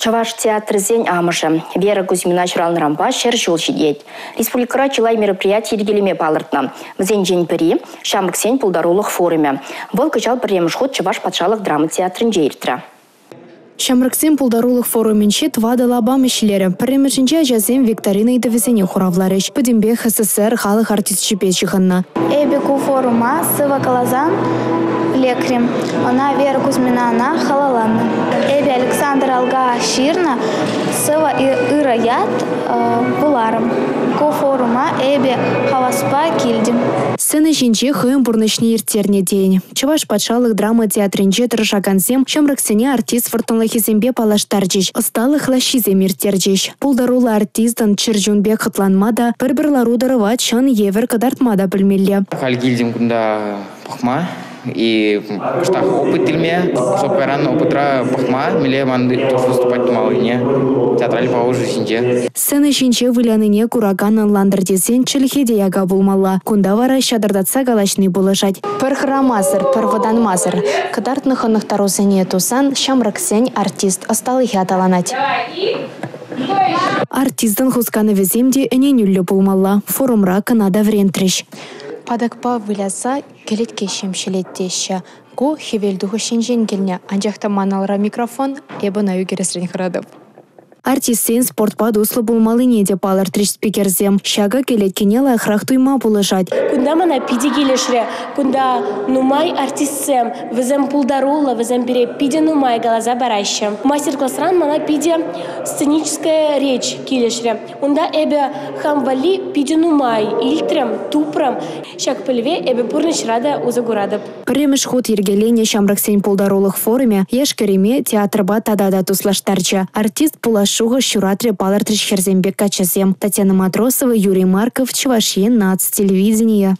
Чӑваш театрӗсен амӑшӗ Вера Кузьмина ҫуралнӑранпа 100 ҫул ҫитет. Республикӑра чылай мероприяти йӗркелеме палӑртнӑ. Вӗсенчен пӗри – ҫамрӑксен пултарулӑх форумӗ. Вӑл кӑҫал пӗрремӗш хут Чӑваш патшалӑх драма театрӗнче иртрӗ. Ҫамрӑксен пултарулӑх форумӗнче 4 лапам ӗҫлерӗ. Пӗрремӗшӗнче ачасем викторина ыйтӑвӗсене хуравларӗҫ. Пӗтӗмпех СССР халӑх артисчӗпе ҫыхӑннӑ. Эпӗ ку форума сӑвӑ каласан лекрӗм. Ӑна Вера Кузьминана халалланӑ. Эпӗ Александр Алга ҫырнӑ сӑвӑ «Ырӑ ят» вуларӑм. Ку форума эпӗ хаваспа килтӗм. Сцена ҫинче хӑйӗн пурнӑҫне ирттернӗ тейӗн. Чӑваш патшалӑх драма театрӗнче тӑрӑшакансем ҫамрӑксене артист вӑрттӑнлӑхӗсемпе паллаштарчӗҫ, ӑсталӑх лаҫҫисем ирттерчӗҫ. Пултаруллӑ артистӑн чӗр чун пек хӑтланма та, пӗр-пӗр лару-тӑрӑва чӑн евӗр кӑтартма та пӗлмелле. Халь килтӗм кунта пӑхма и кӑштах опыт илме, чтоб кайран опытра пӑхма, мӗнле ман тоже выступать тумаллине театраль положи ҫинче. Сцена ҫинче вылянине куракан ӑнлантӑр тесен чӗлхе те яка пулмалла. Кунта вара ҫатӑртатса калаҫни пулӑшать. Пӗр хӑрамасӑр, пӗр вӑтанмасӑр кӑтартнӑ хӑнӑхтарусене тусан ҫамрӑксен артист ӑсталӑхӗ аталанать. Артистӑн хусканӑвӗсем те ӗненӳллӗ пулмалла. Форумра кӑна та вӗрентрӗҫ. Патакпа выляса кӗлетке ҫемҫелет теҫҫӗ. Ку хӗвел тухӑҫӗнчен килнӗ, анчах та ман алра микрофон, эпӗ ӑна ӳкересрен хӑратӑп. Артистсен спортпа туслӑ пулмаллине те палӑртрӗҫ спикерсем. Ҫакӑ кӗлеткене лайӑхрах туйма пулӑшать. Кунта мана питӗ килӗшрӗ. Кунта нумай артистсем, вӗсем пултаруллӑ, вӗсем пире питӗ нумай каласа параҫҫӗ. Мастер-класран мана питӗ сценическая речь килӗшрӗ. Унта эпӗ хам валли питӗ нумай илтрӗм, тупрӑм. Ҫак пӗлӗве эпӗ пурнӑҫра та усӑ куратӑп. Пӗрремӗш хут йӗркеленӗ ҫамрӑксен пултарулӑх форумӗ яш-кӗрӗме театрпа тата та туслаштарчӗ. Артист пулас шухӑш ҫуратрӗ палӑртрӗҫ хӗрсемпе каччӑсем. Татьяна Матросова, Юрий Марков, Чӑваш Ен наци телевиденийӗ.